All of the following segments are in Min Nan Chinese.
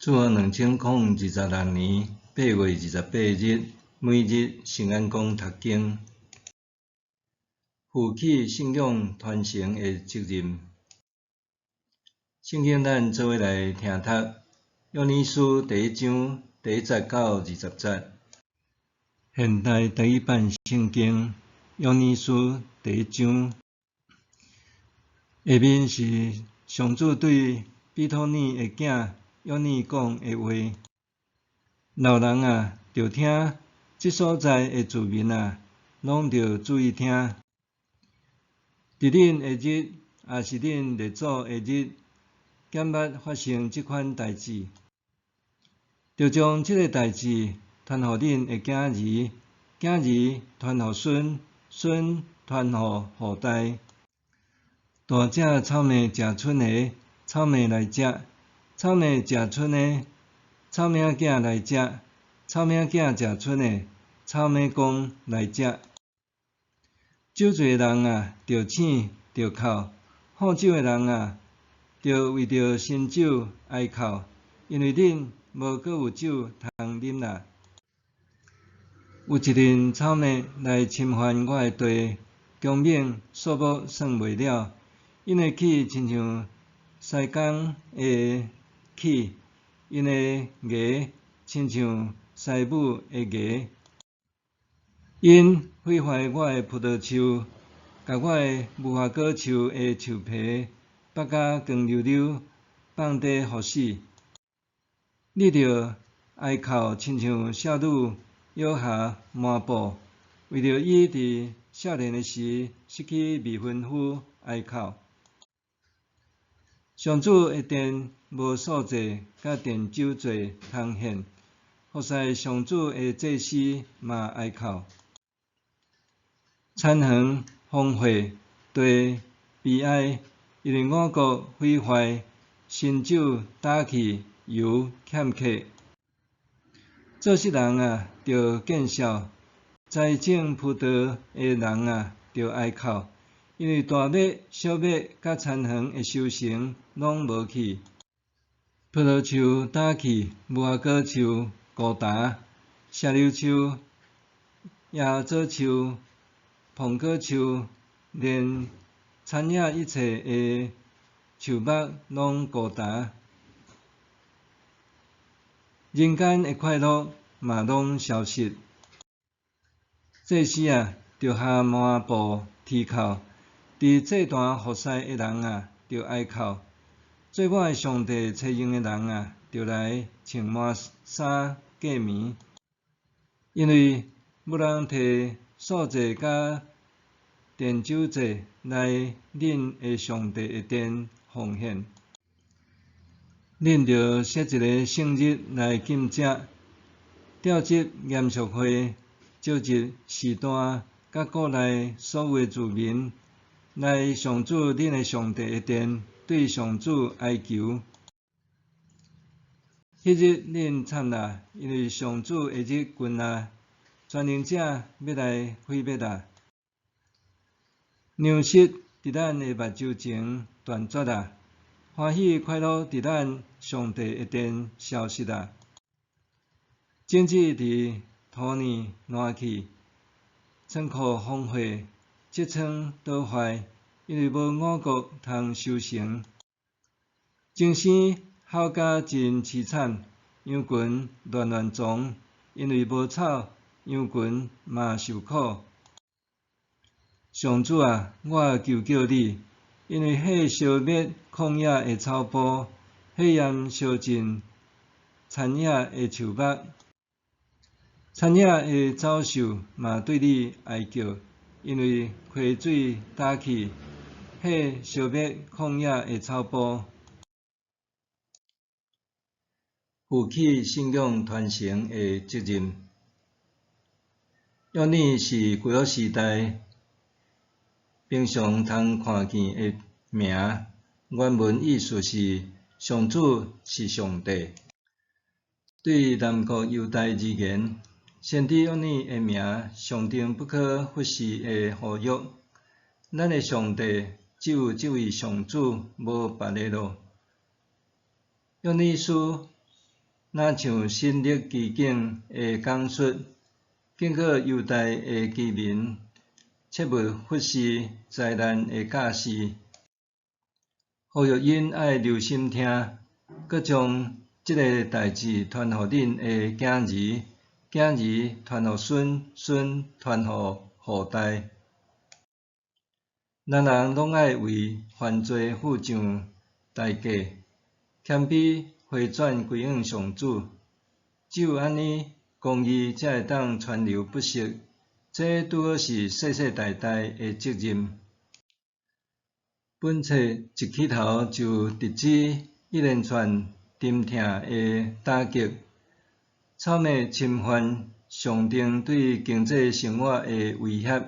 主後2026年8月28日，每日聖安講讀經，負起信仰傳承的責任。聖經咱做伙來聽讀，約尼書第一章第一節到20節。現代台語版聖經約尼書第一章，下面是上主對比托尼的囝約尼講的話：老人啊，著聽；這所在的住民啊，攏著注意聽。佇恁的日，抑是恁列祖的日，敢捌發生這款代誌？著將這个代誌傳予恁的囝兒，囝兒傳予孫，孫傳予後代。大只草莓食春的，草莓來食；草莓食春的，草莓囝來食；草莓囝食春的，草莓公來食。酒醉的人啊，著醒，著哭；喝酒的人啊，著為著新酒哀哭，因為恁無閣有酒通啉啦。有一陣草莓來侵犯我的地，強猛數目算袂了，𪜶的齒親像獅公的齒，𪜶的牙親像獅母的牙。𪜶毀壞我的葡萄樹，共我的無花果樹的樹皮剝甲光溜溜，放佇予死。你著哀哭，親像少女搖篋麻布，為著伊佇少年的時失去未婚夫哀哭。上主的殿無素祭佮奠酒祭通獻，服侍上主的祭司嘛哀哭。田園荒廢，地悲哀，因為五穀毀壞，新酒焦去，油欠缺。做穡人啊，著見笑；栽種葡萄的人啊，著哀哭，因為大麥、小麥佮田園的收成攏無去。葡萄樹焦去，無花果樹孤單，石榴樹、椰棗樹、蘋果樹，連田野一切的樹木攏孤單。人間的快樂嘛攏消失。祭司啊，著縖麻布啼哭；佇祭壇服侍的人啊，著哀哭；做我的上帝揣認的人啊，著來穿麻衫過暝。因為無人提素祭佮奠酒祭來恁的上帝的殿奉獻。恁著設一个聖日來禁食，召集嚴肅會，召集士大佮國內所有的住民，來上主恁的上帝的殿，對上主哀求。彼日恁慘啦，因為上主的日近啊，全能者欲來毀滅啦。糧食佇咱的目睭前斷絕啦，歡喜快樂佇咱上帝的殿消失啦。種子佇土裡爛去，倉庫荒廢，積倉倒壞，因為無五穀通收成。精牲吼甲真淒慘，羊群亂亂傱，因為無草，羊群嘛受苦。上主啊，我求叫你，因為火燒滅曠野的草埔，火焰燒盡田野的樹木，田野的走獸嘛對你哀叫，因為溪水焦去，火燒滅曠野的草埔。負起信仰傳承的責任。約尼是舊約時代平常通看見的名，原文意思是上主是上帝。對南國猶大而言，先知約尼的名象徵不可忽視的呼籲。咱的上帝只有這位上主，無別个囉。約尼書若像身歷其境的講述，警告猶大的居民切勿忽視災難的教示，呼籲𪜶愛留心聽，閣將這个代誌傳予恁的囝兒，囝兒傳予孫，孫傳予後代。人人攏愛為犯罪付上代價，謙卑回轉歸向上主，只有按呢，公義才會當川流不息。這拄好是世世代代的責任。本冊一起頭就直指一連串沉痛的打擊，草麥侵犯上定對經濟生活的威脅。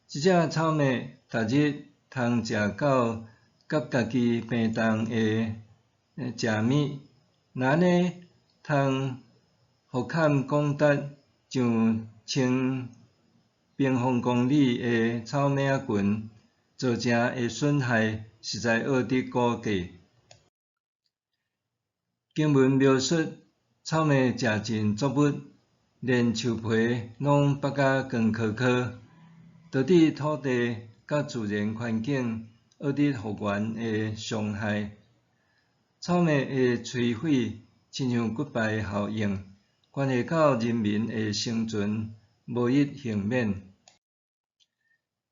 這隻草麥逐日通食到佮家己平重的食物，若按呢通幅坎廣達上千平方公里的草麥仔群，造成的損害實在惡得估計。經文描述草麥食盡作物，連樹皮攏剝甲光癢癢，導致土地佮自然環境惡得復原的傷害。草麥的摧毀親像骨牌效應，關係到人民的生存，無一幸免。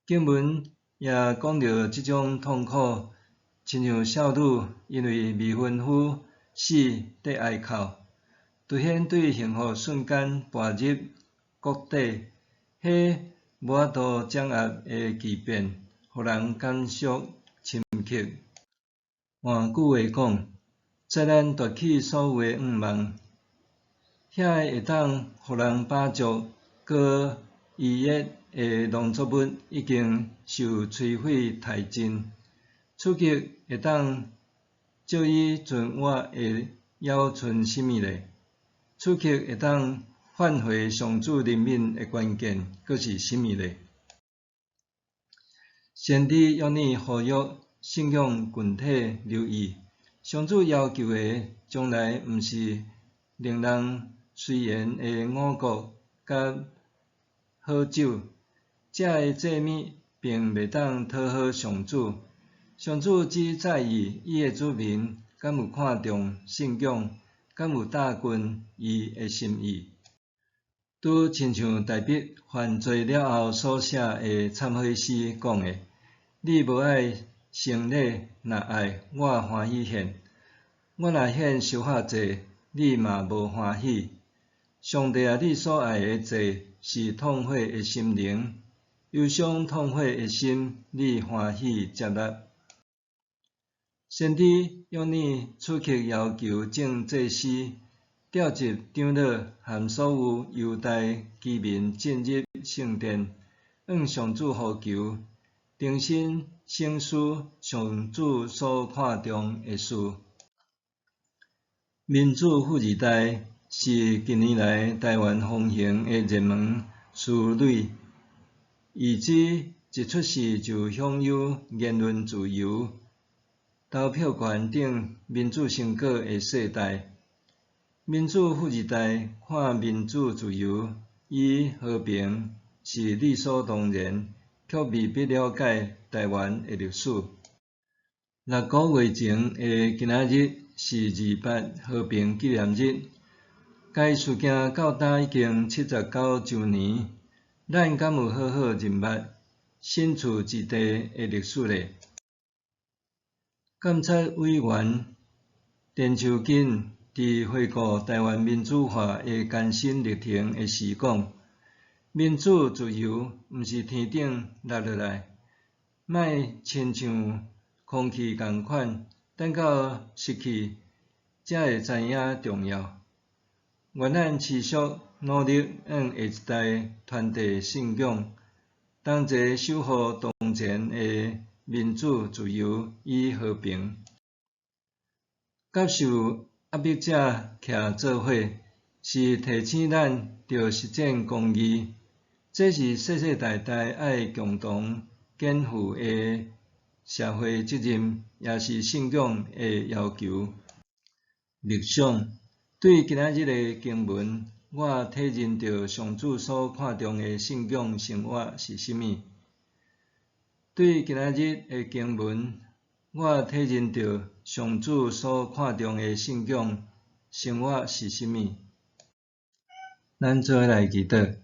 經文也講著這種痛苦，親像少女因為未婚夫死佇哀哭，突然對幸福瞬間跋入谷底，彼無法度掌握的巨變，予人感觸深刻。換句話講，災難奪去所有的願望，遐個會當予人飽足、閣愉悅的農作物已經受摧毀殆盡。此刻會當借以存活的猶賰啥物咧？此刻會當挽回上主憐憫的關鍵，閣是啥物咧？先知約尼呼籲信仰群體留意，上主要求的從來毋是令人隨緣的五穀佮好酒，這个祭物並袂當討好上主。上主只在意伊的子民敢有看重信仰，敢有貼近伊的心意。拄親像大衛犯罪了後所寫的懺悔詩講的：你無愛牲禮，若愛，我歡喜獻；我若獻燒化祭，你嘛無歡喜。上帝啊，你所愛的祭是痛悔的心靈，憂傷痛悔的心，你歡喜接納。先知約尼此刻要求眾祭司召集長老和所有猶大居民進入聖殿，向上主呼求，重新省思上主所看重的事。民主富二代是近年來台灣風行的熱門詞語，意指一出世就享有言論自由、投票權等民主成果的世代。民主富二代看民主自由與和平是理所當然，卻未必了解台灣的歷史。6個月前的今仔日是28和平紀念日，該事件到今已經79週年，咱敢有好好認捌身處之地的歷史咧？監察委員田秋瑾佇回顧台灣民主化的艱辛歷程的時講：民主自由毋是天頂落落來，莫親像空氣仝款，等到失去才會知影重要。願咱持續努力，向下一代傳遞信仰，同齊守護當前的民主、自由與和平。佮受壓迫者徛做伙，是提醒咱著實踐公義，這是世世代代愛共同肩負的社會責任，也是信仰的要求。默想，對今仔日的經文，我體認著上主所看重的信仰生活是啥物？對今仔日的經文，我體認著上主所看重的信仰生活是啥物？咱做伙來祈禱。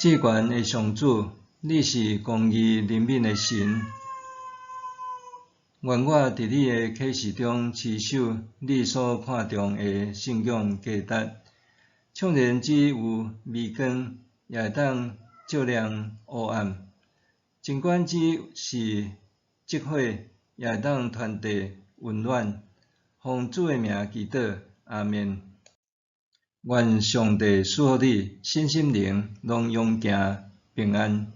至懸的上主，你是公義憐憫的神，願我佇你的啟示中持守你所看重的信仰價值。縱然只有微光，也會當照亮黑暗；儘管只是燭火，也會當傳遞溫暖。奉主的名祈禱，阿們。願上帝賜予你身心靈攏勇健平安。